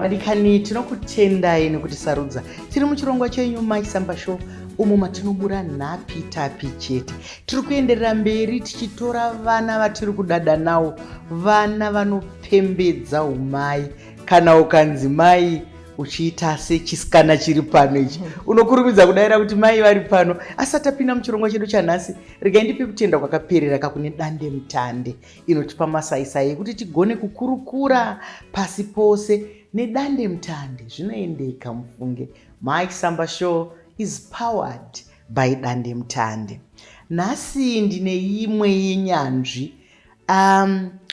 Vadikani, tinokutendai nekutisarudza. Tiri muchirongwa chenyu Mai Samba Show, umo matinobura nhapi tapi chete. Tiri kuenderera mberi tichitora vana vatiri kudada nawo, vana vanopembedza umai. Kana ukanzi mai uchiita sechisikana chiri pano ichi, unokurumidza kudaira kuti mai vari pano. Asati apinda muchirongwa chedu chanhasi, regai ndipe kutenda kwakaperera kakune dande mutande inotipa masaisai ekuti tigone kukurukura pasi pose nedande mutande. Zvinoendeka mufunge. Mike Samba Show is powered by dande mutande. Nhasi ndine imwe yenyanzvi.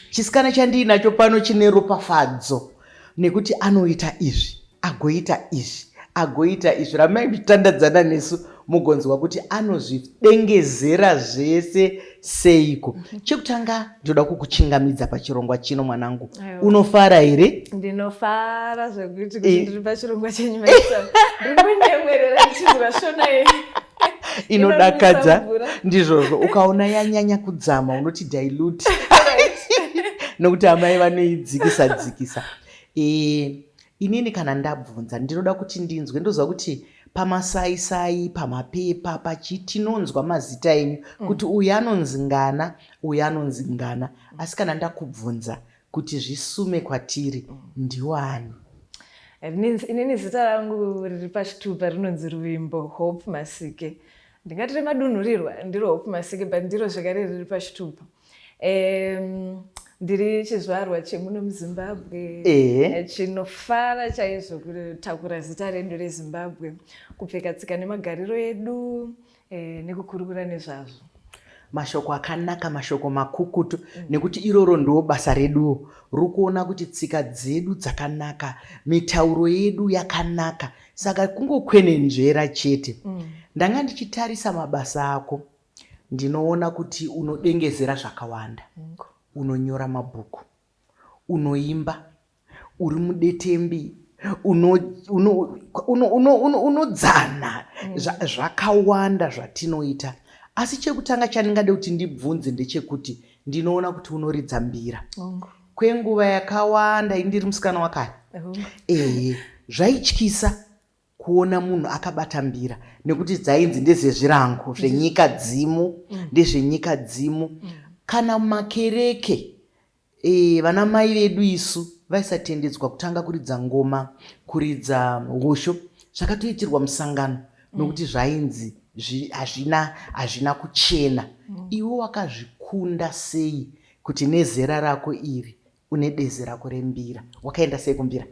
Chisikana chandiinacho pano chine ropafadzo nekuti anoita izvi, agoita izvi, agoita izvi. Ramai muchitandadzana nesu mugonzwa kuti anozvidengezera zvese seiko. Chekutanga ndoda kukuchingamidza pachirongwa chino, mwanangu. Unofara here? Ndinofara zvekuti kuti ndiri pachirongwa chenyu, Maisa. Ndiri kunyemwerera ndichinzwa shona yenyu inodakadza. Ndizvozvo, ukaona yanyanya kudzama unoti dilute, nokuti amai vanoidzikisa dzikisa. Inini kana ndabvunza, ndinoda kuti ndinzwe, ndoziva kuti pamasaisai, pamapepa, pachi tinonzwa mazita enyu kuti uyu anonzi ngana, uyu anonzi ngana, asi kana ndakubvunza kuti zvisume kwatiri, ndiwani? Inini zita rangu riri pachitupa rinonzi Ruvimbo Hope Masike. Ndingati remadunhurirwa ndiro Hope Masike, but ndiro zvekare riri pachitupa. Ndiri chizvarwa chemuno muZimbabwe chinofara chaizvo kutakura zita redu reZimbabwe, kupfeka tsika nemagariro edu nekukurukura nezvazvo. Mashoko akanaka, mashoko makukutu, nekuti iroro ndo basa reduwo rokuona kuti tsika dzedu dzakanaka, mitauro yedu yakanaka, saka kungokwenenzvera chete. Ndanga ndichitarisa mabasa ako, ndinoona kuti unodengezera zvakawanda, unonyora mabhuku, unoimba, uri mudetembi, unodzana zvakawanda zvatinoita. Asi chekutanga chandingade kuti ndibvunze ndechekuti ndinoona kuti unoridza mbira kwenguva yakawanda. Indiri musikana wakare, ehe, zvaityisa kuona munhu akabata mbira nekuti dzainzi ndezvezvirango zvenyika dzimu, ndezvenyika dzimu. Kana mumakereke, vana mai vedu isu vaisatendedzwa kutanga kuridza ngoma, kuridza hosho, zvakatoitirwa musangano nokuti zvainzi hazvina kuchena. Iwe wakazvikunda sei kuti nezera rako iri une deze rako rembira? Wakaenda sei kumbira?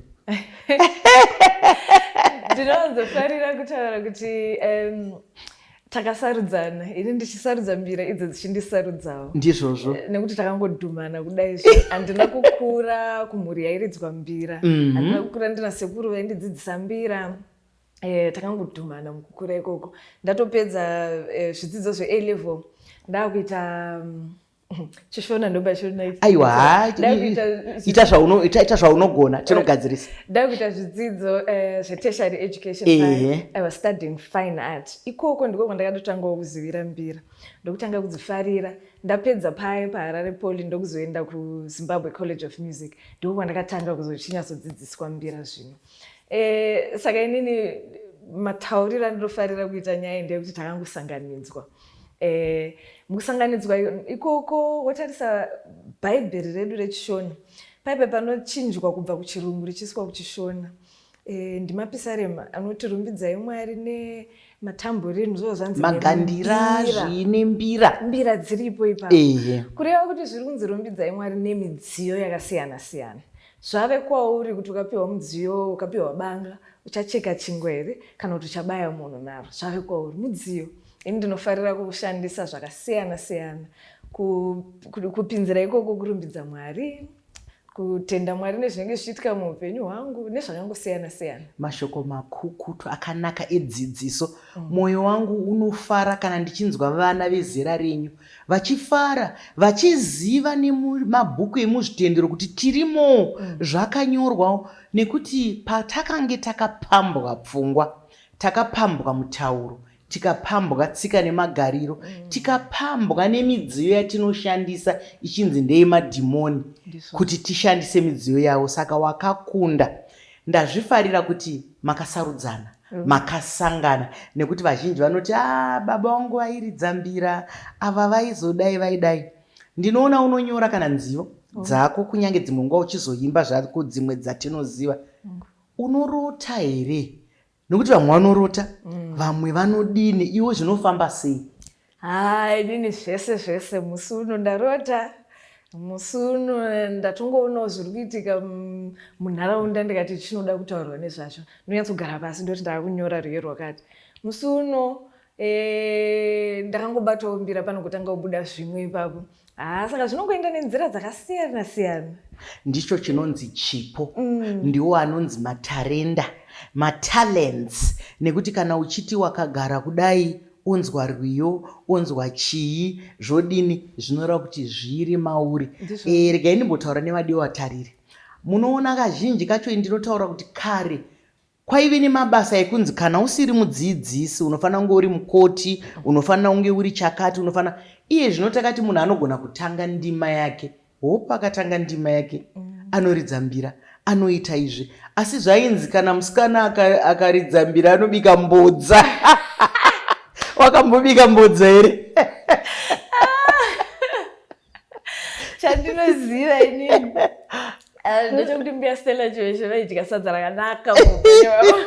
Ndinowanzofarira kutaura kuti takasarudzana, ini ndichisarudza mbira, idzo dzichindisarudzawo. Ndizvozvo. Nekuti takangodhumana kudai. Handina kukura kumhuri yairidzwa mbira, handina kukura ndina sekuru vaindidzidzisa mbira. Takangodhumana mukukura ikoko. Ndatopedza zvidzidzo zve A level, ndakuita chiShona ndoba. Aiwa, ita zvaunogona, tinogadzirisa. Ndakuita zvidzidzo zvetertiary education. I was studying fine art. Ikoko ndiko kwandakatotangawo kuzivira mbira, ndokutanga kudzifarira. Ndapedza paye paHarare Poly, ndokuzoenda kuZimbabwe College of Music, ndiko kwandakatanga kuzochinyatsodzidziswa mbira zvino. Saka inini matauriro andinofarira kuita nyaya ndeyekuti takangosanganidzwa. Mukusanganidzwa ikoko, wotarisa Bhaibheri redu rechiShona, paipe panochinjwa kubva kuChirungu richiiswa kuchiShona, ndimapisarema anoti rumbidzai Mwari nematamburini, zvo zvanzi magandira zviine mbira. Mbira dziripo ipapo, kureva kuti zviri kunzi rumbidzai Mwari nemidziyo yakasiyana siyana. Zvave kwauri kuti ukapiwa mudziyo, ukapiwa banga, uchacheka chingwa here kana kuti uchabaya munhu naro? Zvave kwauri, mudziyo. Ini ndinofarira kushandisa zvakasiyana siyana kupinzira ikoko kurumbidza Mwari, kutenda Mwari nezvinenge zvichiitika muupenyu hwangu nezvakangosiyana siyana. Mashoko makukutu akanaka edzidziso. Mwoyo wangu unofara kana ndichinzwa vana vezera renyu vachifara, vachiziva nemabhuku emuzvitendero kuti tirimowo, zvakanyorwawo, nekuti patakange takapambwa pfungwa, takapambwa mutauro, tikapambwa tsika nemagariro, tikapambwa nemidziyo yatinoshandisa ichinzi ndeyemadhimoni, kuti tishandise midziyo yavo. Saka wakakunda. Ndazvifarira kuti makasarudzana, makasangana, nekuti vazhinji vanoti a ah, baba vangu vairidza mbira, ava vaizodai vaidai. Ndinoona unonyora kana nziyo dzako, kunyange dzimwe nguva uchizoimba zvako dzimwe dzatinoziva. Unorota here? Nokuti vamwe vanorota, vamwe vanodini, iwe zvinofamba sei? Haa, inini zvese zvese. Musi uno ndarota, musi uno ndatongoonawo zviri kuitika munharaunda, ndikati chinoda kutaurwa nezvazvo. Ndonyatsogara pasi ndoti ndaakunyora rwiyo rwakati. Musi uno ndakangobatawo mbira, panongotanga kubuda zvimwe ipapo. Haa, saka zvinongoenda nenzira dzakasiyana siyana. Ndicho chinonzi chipo. Ndiwo anonzi matarenda, matalents, nekuti kana uchiti wakagara kudai onzwa rwiyo, onzwa chii, zvodini, zvinoreva kuti zviri mauri. Regai ndimbotaura nevadiwa vatariri. Munoona kazhinji kacho ndinotaura kuti kare kwaive nemabasa ekunzi kana usiri mudzidzisi unofanira kunge uri mukoti, unofanira kunge uri chakati, unofanira. Iye zvino takati munhu anogona kutanga ndima yake. Hope akatanga ndima yake, anoridza mbira, anoita izvi. Asi zvainzi kana musikana akaridza mbira anobika mbodza. Wakambobika mbodza here? Chandinoziva inini ndechekuti mbuya Stella Chiveshe vaidya sadza rakanaka muupenyu hwavo.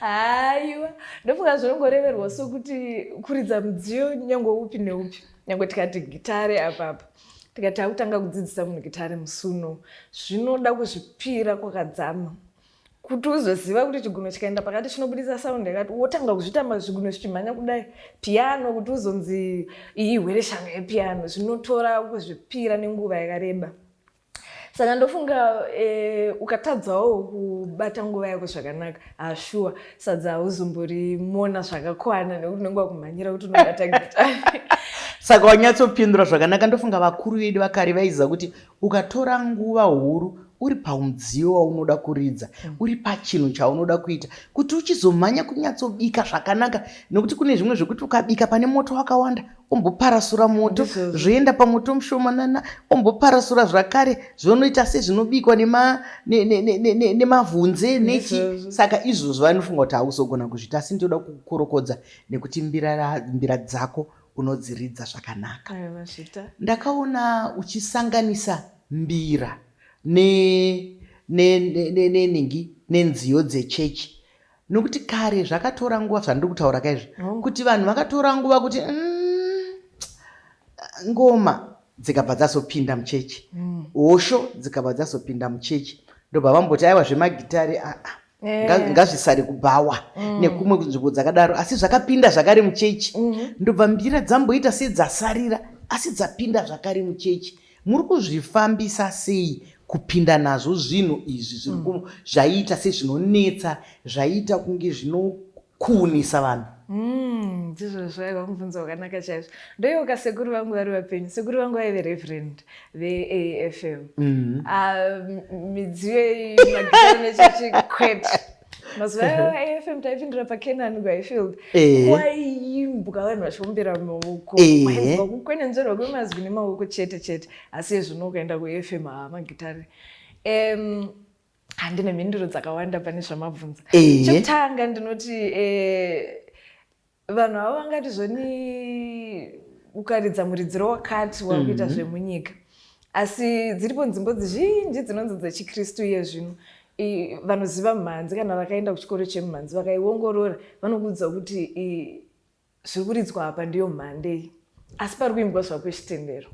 Haiwa, ndofunga zvinongoreverwa sokuti kuridza mudziyo nyangwe upi neupi, nyangwe tikati gitare apapa, tikati takutanga kudzidzisa munhu gitare musuno, zvinoda kuzvipira kwakadzama kuti uzoziva kuti chigunwe chikaenda pakati chinobudisa sound yakati, wotanga kuzvitamba zvigunwe zvichimhanya kudai. Piano, kuti uzonzi iyi hwereshano yepiano, zvinotora kuzvipira nenguva yakareba. Saka ndofunga ukatadzawo kubata nguva yako zvakanaka, hashuwa sadza hauzomborimona zvakakwana, nekuti unenge wakumhanyira kuti unobata gitari. Saka wanyatsopindura zvakanaka. Ndofunga vakuru vedu vakare vaiziva kuti ukatora nguva huru uri pamudziyo waunoda kuridza, uri pachinhu chaunoda kuita, kuti uchizomhanya kunyatsobika zvakanaka, nekuti kune zvimwe zvekuti ukabika pane moto wakawanda, omboparasura moto, zvoenda pamoto mushomanana, omboparasura zvakare, zvonoita sezvinobikwa nemavhunze nechi. Saka izvozvo vanofunga kuti hauzogona kuzviita, asi ndinoda kukukorokodza nekuti mbira dzako unodziridza zvakanaka. Ndakaona uchisanganisa mbira nenhingi nenziyo dzechechi, nokuti kare zvakatora nguva, zvandiri kutaura kaizvi, kuti vanhu vakatora nguva kuti ngoma dzikabva dzazopinda muchechi, hosho dzikabva dzazopinda muchechi, ndobva vamboti aiwa, zvemagitari aa ngazvisare kubhawa nekumwe kunzvimbo dzakadaro. Asi zvakapinda zvakare muchechi, ndobva mbira dzamboita sedzasarira, asi dzapinda zvakare muchechi. Muri kuzvifambisa sei kupinda nazvo zvinhu izvi zviri zvaiita sezvinonetsa, zvaiita kunge zvinokuunisa vanhu? Ndizvo zvaiva mubvunzo wakanaka chaizvo. Ndoyeuka sekuru vangu vari vapenyu. Sekuru vangu vaive reverend veAFM. Ah, midziyo iyi, magitare nechechi, kwete. Mazuva ayo AFM taipindira paCanaan kuHighfield, kwaiimbwa vanhu vachiombera maoko, kwainzwa kukwenenzverwa kwemazwi nemaoko chete chete. Asi ezvino ukaenda kuAFM, haa, magitare. Handine mhinduro dzakawanda pane zvamabvunza. Chekutanga ndinoti vanhu avo vangati zvoni ukaridza muridziro wakati wakuita zvemunyika, asi dziripo nzimbo dzizhinji dzinonzi dzechikristu iye zvino. Vanoziva mhanzi, kana vakaenda kuchikoro chemumhanzi vakaiongorora, vanokuudza kuti zviri kuridzwa apa ndiyo mhande, asi pari kuimbwa zvapo chitendero.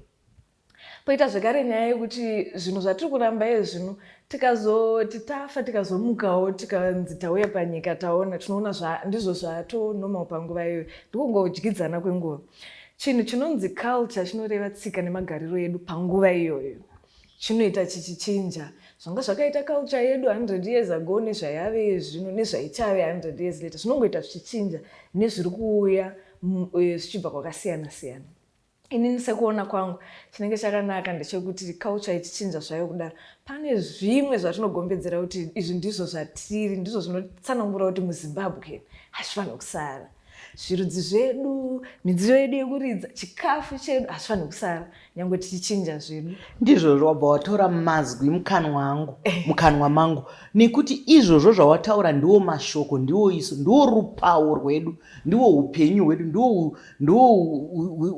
Poita zvekare nyaya yekuti zvinhu zvatiri kuramba iye zvino, tikazoti tafa, tikazomukawo, tikanzi tauya panyika, taona, tinoona ndizvo zvatonormal panguva iyoyo. Ndikungodyidzana kwenguva. Chinhu chinonzi culture chinoreva tsika nemagariro edu panguva iyoyo, chinoita chichichinja. Zvanga zvakaita culture yedu 100 years ago nezvayave zvino nezvaichave 100 years later, zvinongoita zvichichinja nezviri kuuya zvichibva kwakasiyana siyana. Inini sekuona kwangu, chinenge chakanaka ndechekuti culture ichichinja zvayo kudaro, pane zvimwe zvatinogombedzera kuti izvi ndizvo zvatiri, ndizvo zvinotsanangura kuti muZimbabwe, hazvifaniri kusara. Zvirudzi zvedu, midziyo yedu yekuridza, chikafu chedu hazvifaniri kusara nyange tichichinja zvedu. Ndizvozvo, wabva watora mazwi mukanwa angu, mukanwa mangu, nekuti izvozvo zvawataura ndiwo mashoko, ndiwo isu, ndiwo rupawo rwedu, ndiwo upenyu hwedu, ndiwo ndiwo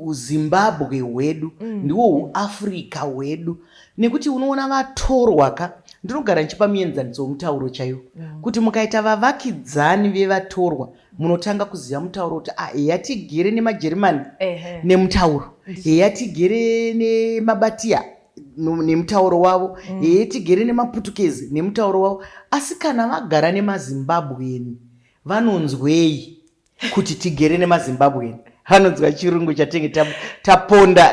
uZimbabwe hwedu, ndiwo uAfrica hwedu. Nekuti unoona vatorwa ka, ndinogara ndichipa muenzaniso womutauro chaiwo, kuti mukaita vavakidzani vevatorwa munotanga kuziva mutauro kuti ah, heya tigere nemaJerimani nemutauro, heya tigere nemabatiya nemutauro wavo, heya tigere nemaPutukezi nemutauro wavo. Asi kana vagara nemaZimbabweni vanonzwei kuti tigere nemaZimbabweni? Vanonzwa chirungu chatenge taponda.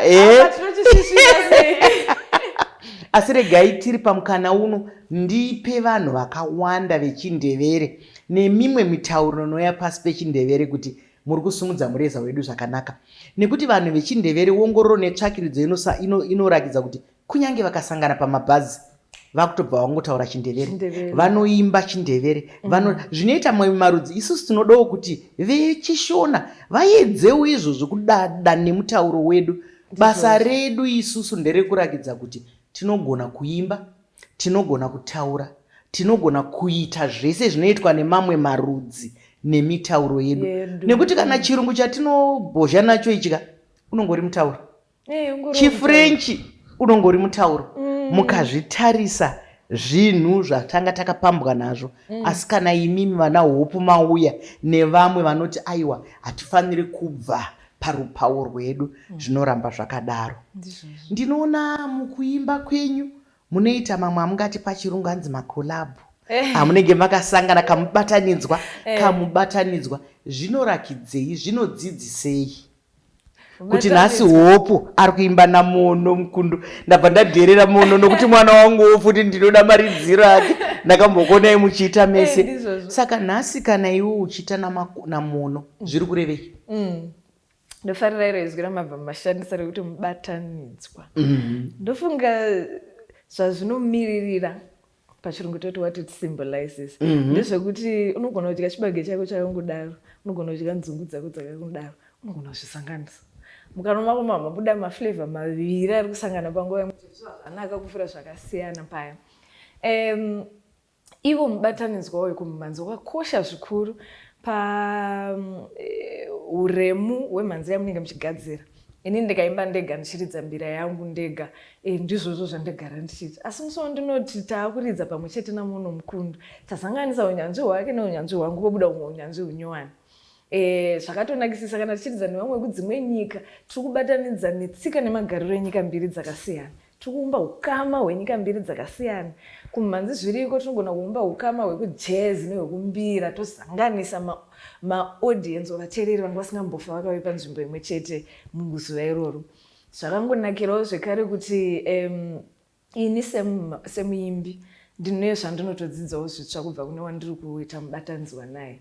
Asi regai tiri pamukana uno ndipe vanhu vakawanda vechiNdevere nemimwe mitauro inouya pasi pechiNdevere kuti muri kusumudza mureza wedu zvakanaka, nekuti vanhu vechiNdevere ongororo netsvakiridzo inorakidza kuti kunyange vakasangana pamabhazi vakutobva vangotaura chiNdevere, vanoimba chiNdevere, zvinoita mamwe marudzi. Isusu tinodawo kuti vechiShona vaedzewo izvozvo, kudada nemutauro wedu. Basa redu isusu nderekurakidza kuti tinogona kuimba, tinogona kutaura, tinogona kuita zvese zvinoitwa nemamwe marudzi nemitauro yedu, nekuti kana chirungu chatinobhozha nacho ichika unongori mutauro, chiFrenchi unongori mutauro. Mukazvitarisa zvinhu zvatanga takapambwa nazvo, asi kana imimi vana Hopu mauya nevamwe vanoti aiwa, hatifaniri kubva parupawo rwedu, zvinoramba zvakadaro. Ndinoona mukuimba kwenyu munoita mamwe amungati pachirungu anzi macollabo, amunenge makasangana, kamubatanidzwa. Kamubatanidzwa zvinorakidzei, zvinodzidzisei kuti nhasi Hopu ari kuimba naMono Mukundu? Ndabva ndadherera Mono nokuti mwana wanguwo futi ndinoda maridziro ake, ndakambokuonai muchiita mese. Saka nhasi kana iwe uchiita naMono zviri kurevei? Ndofarira iro izwi ramabva mashandisa rekuti mubatanidzwa. Ndofunga zvazvinomiririra, pachirungu toti what it symbolizes, ndezvekuti unogona kudya chibage chako chakangodaro, unogona kudya nzungu dzako dzakakudaro, unogona kuzvisanganisa, mukanwa mako mabuda maflavor maviri ari kusangana panguva imwe, zvakanaka kupfuura zvakasiyana paya. Ivo mubatanidzwa uyu kumumhanzi wakakosha zvikuru pauremu hwemhanzi yamunenge muchigadzira. Ini ndikaimba ndega ndichiridza mbira yangu ndega, ndizvozvo zvandagara ndichiita, asi musi wandinoti taakuridza pamwe chete naMono Mukundu, tasanganisa unyanzvi hwake neunyanzvi hwangu, pobuda umwe unyanzvi hunyowani. Zvakatonakisisa kana tichiridza nevamwe vekudzimwe nyika, tiri kubatanidza netsika nemagariro enyika mbiri dzakasiyana, tiri kuumba ukama hwenyika mbiri dzakasiyana. Kumhanzi zviriko, tinogona kuumba ukama hwekujazz nehwekumbira, tosanganisa maaudience ma vateereri vanga vasingambofa vakauya panzvimbo imwe chete muzuva iroro. Zvakangonakirawo zvekare kuti ini semuimbi ndine zvandinotodzidzawo zvitsva kubva kune wandiri kuita mubatanidzwa naye.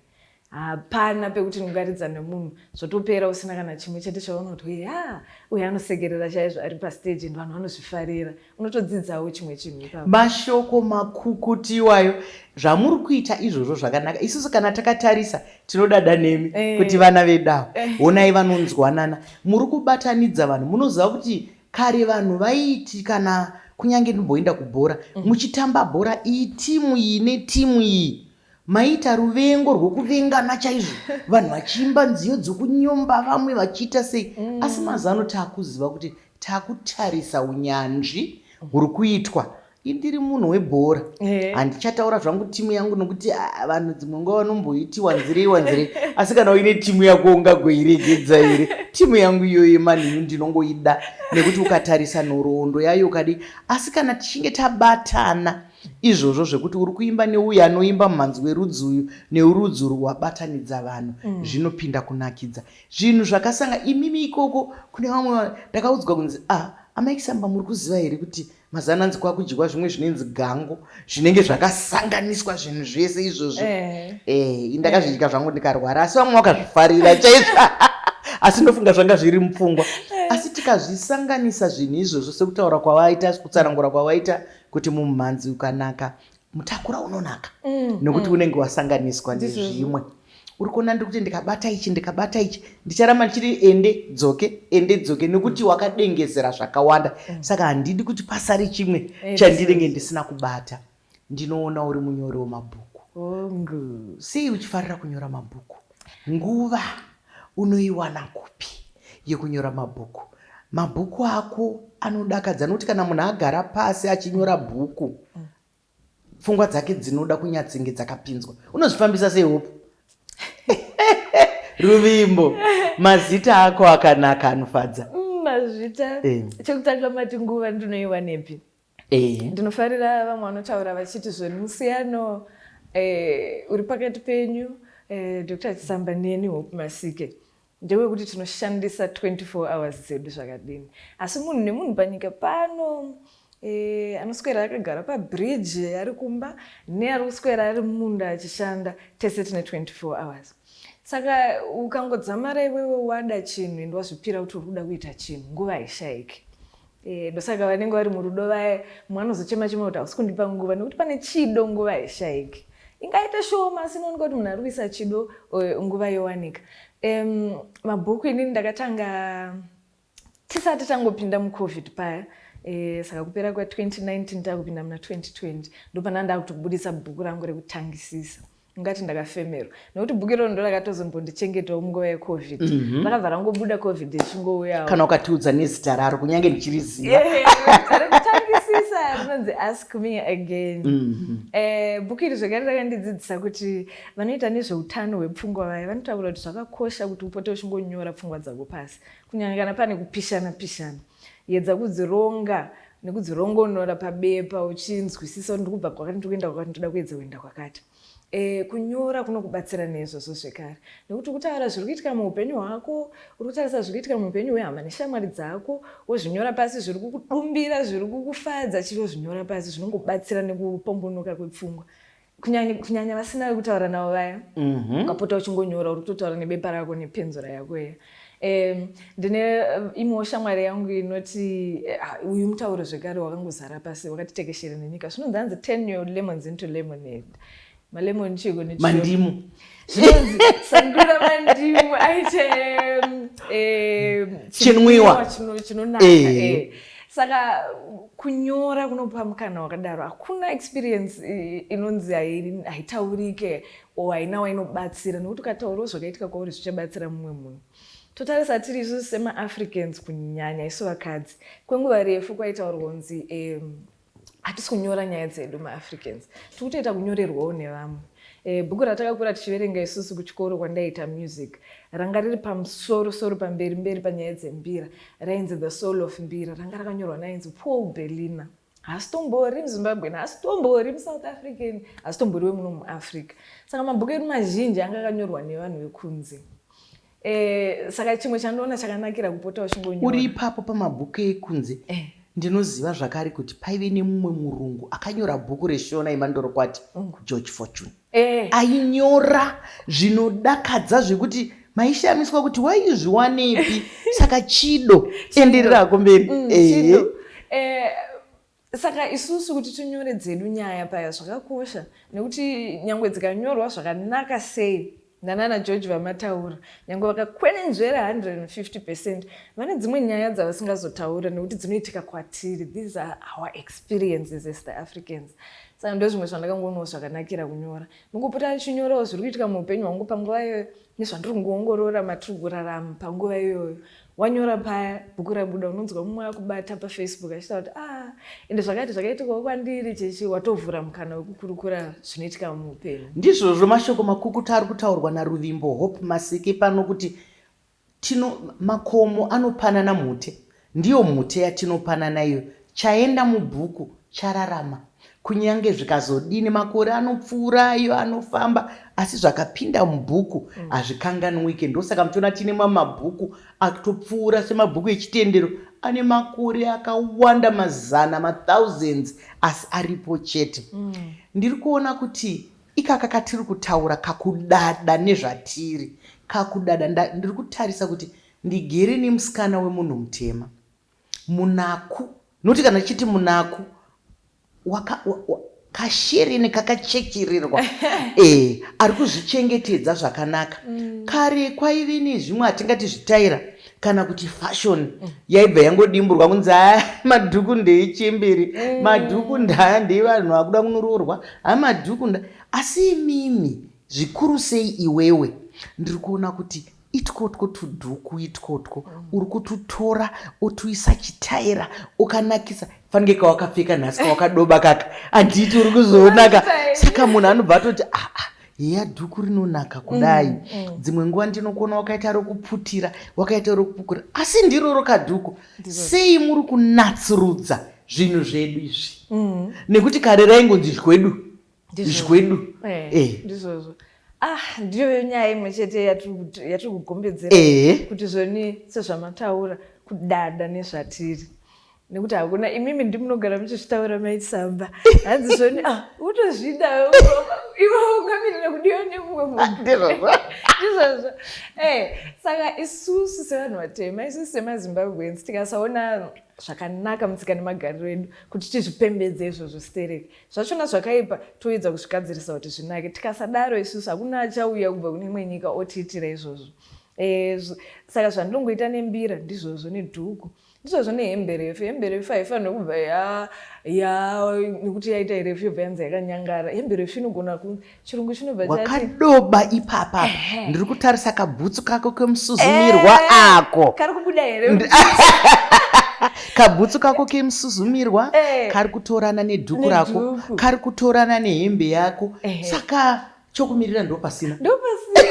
Hapana pekuti ungaridza nemunhu zvotopera usina kana chimwe chete chaunoti, ya, uyu anosekerera chaizvo ari pastage and vanhu vanozvifarira. Unotodzidzawo chimwe chinhu ipapo. Mashoko makukutu iwayo. Zvamuri kuita izvozvo zvakanaka. Isusu kana takatarisa tinodada nemi kuti vana vedu honai vanonzwanana, muri kubatanidza vanhu. Munoziva kuti kare vanhu vaiti kana kunyange ndimboenda kubhora, muchitamba bhora, iyi timu iyi netimu iyi, maita ruvengo rwekuvengana chaizvo, vanhu vachiimba nziyo dzokunyomba vamwe, vachiita sei. Asi mazano taakuziva kuti taakutarisa unyanzvi huri kuitwa. Indiri munhu webhora, handichataura zvangu timu yangu nokuti ah, vanhu dzimwe nguva vanomboiti wanzirei wanzirei, asi kana uine timu yako ungagoiregedza here? Timu yangu iyoyo yeMan U ndinongoida nekuti ukatarisa nhoroondo yayo ukadi. Asi kana tichinge tabatana izvozvo zvekuti uri kuimba neuyu anoimba mumhanzi werudzi uyu neurudzi urwu, wabatanidza vanhu, zvinopinda kunakidza zvinhu zvakasanga. Imimi ikoko kune vamwe ndakaudzwa kunzi, ah, amai Kisamba, muri kuziva here kuti mazana anzi kwakudyiwa zvimwe zvinonzi gango, zvinenge zvakasanganiswa zvinhu zvese izvozvo? Indakazvidya zvangu ndikarwara, asi vamwe vakazvifarira chaizvo, asi ndofunga zvanga zviri mupfungwa. Asi tikazvisanganisa zvinhu izvozvo sekutaura kwavaita, kutsanangura kwavaita kuti mumhanzi ukanaka mutakura unonaka, nekuti unenge wasanganiswa nezvimwe. Uri kuona ndiri kuti ndikabata ichi, ndikabata ichi, ndicharamba ndichiri ende dzoke, ende dzoke, nekuti wakadengezera zvakawanda. Saka handidi kuti pasare chimwe chandinenge ndisina kubata. Ndinoona uri munyori wemabhuku. Hongu. Sei uchifarira kunyora mabhuku? Nguva unoiwana kupi yekunyora mabhuku? Mabhuku ako anodakadza nokuti kana munhu agara pasi achinyora bhuku, pfungwa dzake dzinoda kunyatsinge dzakapinzwa. Unozvifambisa sei, Hope? Ruvimbo, mazita ako akanaka anofadza. Mazvita. Chekutanga mati nguva ndinoiwanepi? Ndinofarira vamwe vanotaura vachiti zvoni musiyano uri pakati penyu, Dr Chisamba, neni Hope Masike, ndewekuti tinoshandisa 24 hours dzedu zvakadini. Asi munhu nemunhu panyika pano, anoswera akagara pabridge ari kumba neari kuswera ari mumunda achishanda, tese tine 24 hours. Saka ukangodzamara iwewe wada chinhu ende wazvipira kuti uri kuda kuita chinhu, nguva haishayiki. Ndosaka vanenge vari murudo vaya, mumwe anozochema chema kuti hausi kundipa nguva, nekuti pane chido nguva haishayiki. Ingaite shoma, asi inooneka kuti munhu ari kuisa chido, nguva yowanika. Mabhuku inini ndakatanga tisati tangopinda muCovid paya. Saka kupera kwa2019 takupinda muna 2020, ndopana ndakutobudisa bhuku rangu rekutangisisa. Ungati ndakafemerwa, nekuti bhuku iroro ndo rakatozombondichengetawo munguva yeCovid. Rakabva rangobuda COVID ichingouyawo. Kana ukatiudza nezita raro, kunyange ndichiriziva. Rekutangisisa rinonzi Ask Me Again. Bhuku iri zvekare rakandidzidzisa kuti vanoita nezveutano hwepfungwa vaya vanotaura kuti zvakakosha kuti upote uchingonyora pfungwa dzako pasi, kunyanya kana pane kupishana pishana. Yedza kudzironga nekudzirongonora pabepa, uchinzwisisa kuti ndikubva kwakati, ndikuenda kwakati, ndoda kuedza kuenda kwakati. Kunyora kunokubatsira neizvozvo zvekare, nekuti kutaura zviri kuitika muupenyu hwako, uri kutarisa zviri kuitika muupenyu hwehama neshamwari dzako, wozvinyora pasi. Zviri kukudumbira, zviri kukufadza, chii, wozvinyora pasi. Zvinongobatsira nekupombonoka kwepfungwa, kunyanya vasina vekutaura navo vaya. Ukapota uchingonyora, uri kutotaura nebepa rako nepenzura yako iya. Ndine imwewo shamwari yangu inoti uyu mutauro zvekare wakangozara pasi, wakatitekeshere nenyika, zvinonzi hanzi "Turn your lemons into lemonade." Malemon chiko? Mandimu. Zvinonzi sandura mandimu aite chinwiwa. Chinonaka. Saka kunyora kunopa mukana wakadaro. Hakuna experience inonzi haitaurike o haina wainobatsira, nekuti ukataurawo zvakaitika kwauri zvichabatsira mumwe munhu. Totarisa tiri isusu semaAfricans, kunyanya isu vakadzi, kwenguva refu kwaitaurwa kunzi hatisi kunyora nyaya dzedu maAfricans, tiri kutoita kunyorerwawo nevamwe. Bhuku ratakakura tichiverenga isusu kuchikoro kwandaiita music, ranga riri pamusoro soro, pamberi mberi panyaya dzembira, rainzi The Soul of Mbira. Ranga rakanyorwa nainzi Paul Berliner. Haasitombori muZimbabwe, haasitombori muSouth African, haasitombori wemuno muAfrica. Saka mabhuku edu mazhinji anga akanyorwa nevanhu vekunze. Saka chimwe chandoona chakanakira kupota uchingonyora. Uri ipapo pamabhuku ekunze, ndinoziva zvakare kuti paive nemumwe murungu akanyora bhuku reShona yemandorokwati, George Fortune. Ainyora zvinodakadza zvekuti maishamiswa kuti waizviwanepi. Saka chido, endererako mberi. Chido. Saka isusu kuti tinyore dzedu nyaya paya zvakakosha, nekuti nyangwe dzikanyorwa zvakanaka sei nanana George vamataura, nyange vakakwenenzvera 150%, vane dzimwe nyaya dzavasingazotaura nekuti dzinoitika kwatiri. These are our experiences as the Africans. Saka ndo zvimwe zvandakangoonawo zvakanakira kunyora. Ndingopota ndichinyorawo zviri kuitika muupenyu hwangu panguva iyoyo nezvandiri kungoongorora matiri kurarama panguva iyoyo. Wanyora paya, bhuku rabuda, unonzwa mumwe akubata paFacebook achitaura kuti, "Ah, ende zvakati zvakaitikawo kwandiri." Chechi watovhura mukana wekukurukura zvinoitika muupenyu. Ndizvozvo, mashoko makukutu ari kutaurwa naRuvimbo Hope Masike pano kuti tino makomo anopanana mhute. Ndiyo mhute yatinopanana iyo. Chaenda mubhuku chararama, kunyange zvikazodini, makore anopfuura ayo anofamba, asi zvakapinda mubhuku hazvikanganwike. Ndosaka muchiona tine mamwe mabhuku atopfuura, semabhuku echitendero ane makore akawanda, mazana, mathousands, asi aripo chete. Ndiri kuona kuti ikaka katiri kutaura kakudada nezvatiri, kakudada. Ndiri kutarisa kuti ndigere nemusikana wemunhu mutema munaku, nokuti kana tichiti munaku Kashereni kakachekererwa e, ari kuzvichengetedza zvakanaka. Kare kwaive nezvimwe hatingati zvitaira kana kuti fashion yaibva yangodimburwa kunzi aya madhuku ndeechembere, madhuku ndaya ndeevanhu vakuda kunoroorwa, ha madhuku nda. Asi imimi zvikuru sei iwewe, ndiri kuona kuti itwotwo tudhuku itwotwo uri kututora otuisa chitaira ukanakisa, fanike kawakapfeka nhasi kawakadoba kaka, handiti uri kuzoonaka? Saka munhu anobva atoti, aa, ah, heya, dhuku rinonaka kudai. Dzimwe nguva ndinokuona wakaita rokuputira, wakaita rokupukura, asi ndiroro kadhuku. Sei muri kunatsurudza zvinhu zvedu izvi? Nekuti kare raingonzi zvedu zvedu. Ndizvozvo. Ah, ndiyo nyaya imwe chete yatiri kugombedzera kuti zvoni sezvamataura, kudada nezvatiri, nekuti hakuna imimi ndimunogara muchizvitaura maitsamba, hanzi zvoni, ah, utozvida iwe, ungamirira kudiwa nemumwe munhu. Ndizvozvo. Saka isusu sevanhu vatema, isusu semaZimbabweans, tikasaona zvakanaka mutsika nemagariro edu kuti tizvipembedze izvozvo stereki, zvachona zvakaipa toedza kuzvigadzirisa kuti zvinake. Tikasadaro isusu, hakuna achauya kubva kune imwe nyika otiitira izvozvo. Saka zvandinongoita nembira ndizvozvo, nedhuku ndizvozvo, nehembe refu. Hembe refu haifaniri kubva ya nekuti yaita refu yobva yanzi yakanyangara. Hembe refu inogona ku chirungu chinobva chati Wakadoba ipapa, ndiri kutarisa kabhutsu kako kemusuzumirwa ako. Kari kubuda here? Kabhutsu kako kemusuzumirwa kari kutorana nedhuku rako, Nedhuku. kari kutorana nehembe yako. Saka chokumirira ndo pasina. Ndopasina,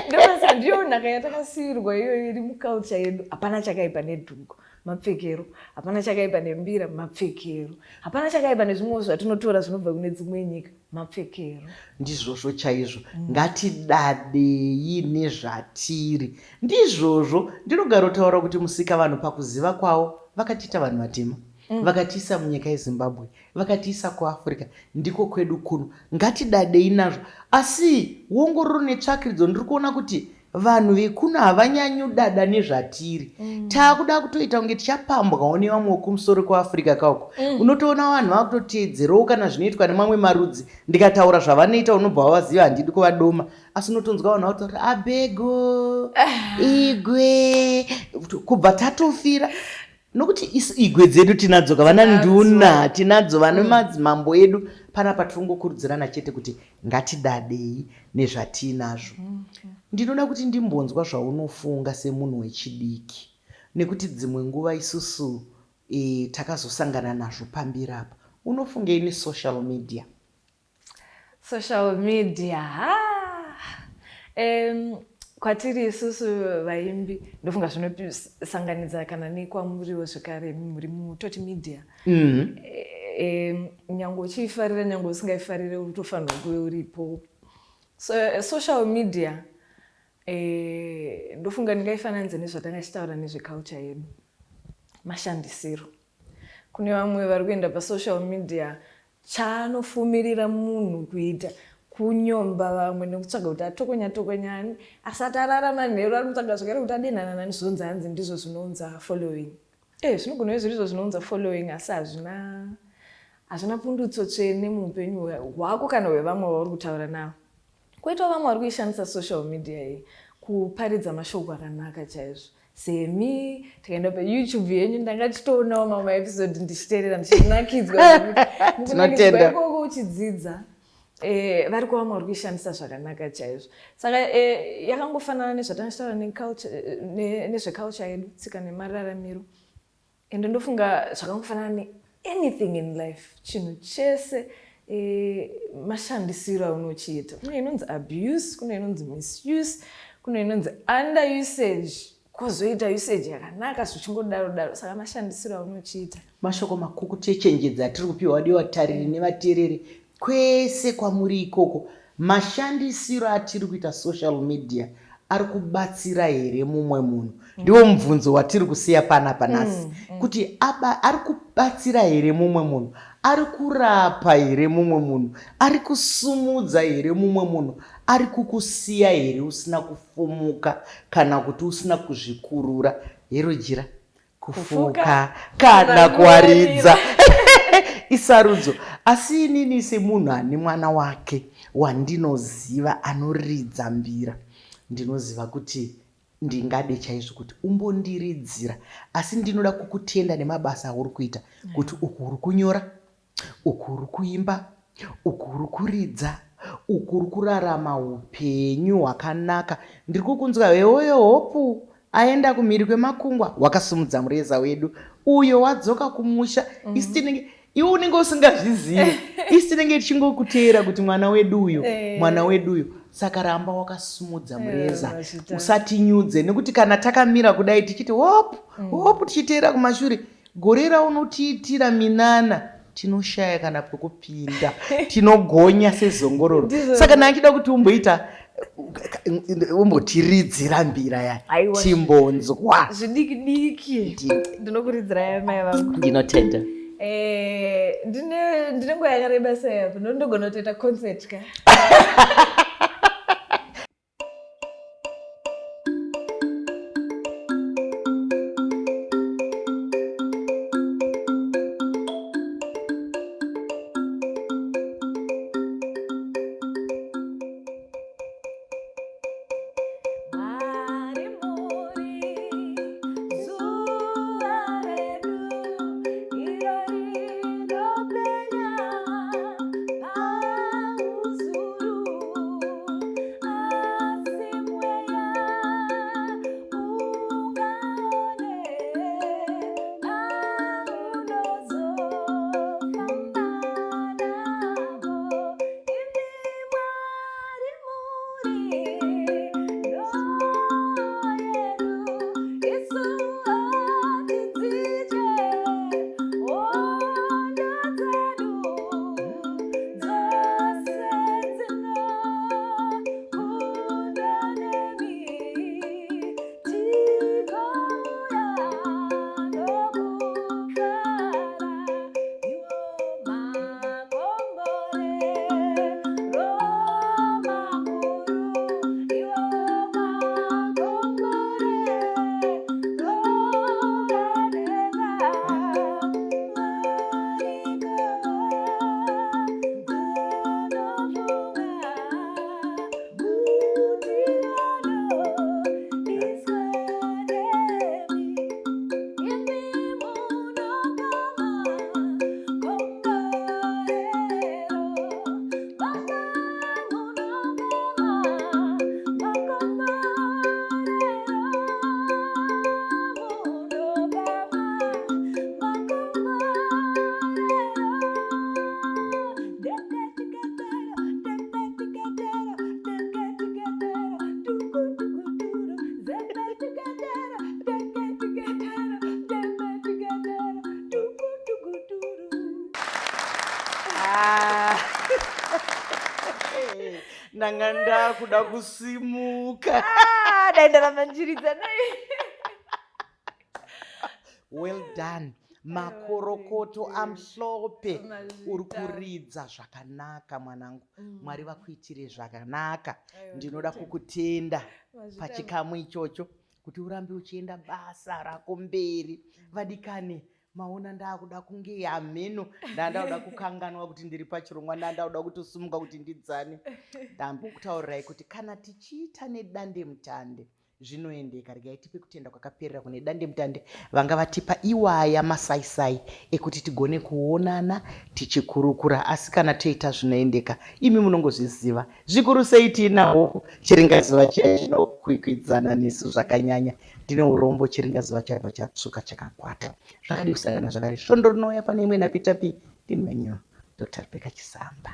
ndopasina. Ndiyo nhaka yatakasiyirwa iyoyo, iri muculture yedu. Hapana chakaipa nedhuku, mapfekero. Hapana chakaipa nembira, mapfekero. Hapana chakaipa nezvimwewo zvatinotora zvinobva kune dzimwe nyika, mapfekero. Ndizvozvo chaizvo. Ngatidadei nezvatiri. Ndizvozvo ndinogarotaura kuti musika vanhu pakuziva kwavo vakatiita vanhu vatema, vakatiisa munyika yeZimbabwe, vakatiisa kuAfrica, ndiko kwedu kuno, ngatidadei nazvo. Asi ongororo netsvakiridzo, ndiri kuona kuti vanhu vekuno havanyanyudada nezvatiri. Taakuda kutoita kunge tichapambwawo nevamwe wekumusoro kweAfrica kauko. Unotoona vanhu vakutoteedzerawo kana zvinoitwa nemamwe marudzi. Ndikataura zvavanoita unobva wavaziva, handidi kuvadoma, asi unotonzwa vanhu vakuti abego igwe, kubva tatofira, nokuti isu igwe dzedu tinadzoka, vana nduna tinadzo, vane madzimambo edu panapa. Tiringokurudzirana chete kuti ngatidadei nezvatinazvo. Ndinoda kuti ndimbonzwa zvaunofunga semunhu wechidiki, nekuti dzimwe nguva isusu takazosangana nazvo pamberi apa. Unofungei nesocial media? Social media, ha, kwatiri isusu vaimbi, ndofunga zvinosanganidza kana nekwamuriwo zvekare muri mutoti media. Nyange uchiifarira, nyange usingaifarire, uri kutofanirwa kuve uripo. So, social media, ndofunga ndingaifananidza nezvatanga tichitaura nezveculture yedu, mashandisiro. Kune vamwe vari kuenda pasocial media, chaanofumirira munhu kuita kunyomba vamwe nekutsvaga kuti atokonya tokonyani asati arara manheru, ari kutsvaga zvakare kuti adenhana nani, zvonzi hanzi ndizvo zvinounza following. Zvinogona kuve zvirizvo zvinounza following, asi hazvina pundutso tsvene muupenyu hwako kana hwevamwe vauri kutaura navo. Kwoitawo vamwe vari kuishandisa social media iyi kuparidza mashoko akanaka chaizvo, semi tikaenda paYouTube yenyu, ndanga tichitoonawo mamwe maepisode ndichiteerera, ndichinakidzwa Tinotenda. ikoko uchidzidza. Vari kuvamwe vari kuishandisa zvakanaka chaizvo. Saka yakangofanana nezvatanga tichitaura nezveculture yedu, tsika nemararamiro. Ende ndofunga zvakangofanana neanything in life, chinhu chese, mashandisiro aunochiita. Kune inonzi abuse, kune inonzi misuse, kune inonzi under usage, kwozoita usage yakanaka, zvichingodaro daro. Saka mashandisiro aunochiita. Mashoko makukutu echenjedzo atiri kupiwa, vadiwa vatariri nevateereri kwese kwamuri ikoko. Mashandisiro atiri kuita social media ari kubatsira here mumwe munhu? Ndiwo mubvunzo watiri kusiya panapa nhasi, kuti ari kubatsira here mumwe munhu, ari kurapa here mumwe munhu, ari kusumudza here mumwe munhu, ari kukusiya here usina kufumuka kana kuti usina kuzvikurura? Hero jira kufuka kana kuwaridza. Isarudzo. Asi inini semunhu ane mwana wake wandinoziva anoridza mbira, ndinoziva kuti ndingade chaizvo kuti umbondiridzira. Asi ndinoda kukutenda nemabasa auri kuita, kuti uku uri kunyora, uku uri kuimba, uku uri kuridza, uku uri kurarama upenyu hwakanaka. Ndiri kukunzwa hewoyo Hopu aenda kumhiri kwemakungwa, wakasimudza mureza wedu uyo wadzoka kumusha. Isu tinenge, iwe unenge usingazvizivi, isu tinenge tichingokuteera kuti mwana wedu uyu, mwana wedu uyu. Saka ramba wakasimudza mureza, usatinyudze, nekuti kana takamira kudai tichiti Hopu, Hopu, tichiteera kumashure, gore raunotiitira minana tinoshaya kana pekupinda, tinogonya sezongororo. Saka ndachida kuti umboita, umbotiridzira mbira ya timbonzwa zvidiki diki. Ndinokuridzirai mai vangu. Ndinotenda. Ndine nguva yakareba sei apo ndogona kutoita concert ka. Ndanga ndakuda kusimuka. Dai ndaramba ndichiridza nai. Well done. Makorokoto amhlope. Uri kuridza zvakanaka mwanangu. Mwari vakuitire zvakanaka. Ndinoda kukutenda pachikamu ichocho kuti urambe uchienda basa rako mberi. Vadikani, maona ndakuda kunge hameno, ndandakuda kukanganwa kuti ndiri pachirongwa, ndandakuda kutosimuka kuti ndidzane. Ndambokutaurirai kuti kana tichiita nedande mutande zvinoendeka. Regai tipe kutenda kwakaperera kune dande mutande vanga vatipa iwaya masaisai ekuti tigone kuonana tichikurukura. Asi kana toita zvinoendeka, imi munongozviziva zvikuru sei tiinawo chiringazuva chiya chinokwikwidzana nesu zvakanyanya. Ndine urombo chiringazuva chabva chatsvuka chakakwata. Zvakadi kusangana zvakare svondo rinouya pane imwe napitapi. Ndini wenyu Dr. Rebecca Chisamba.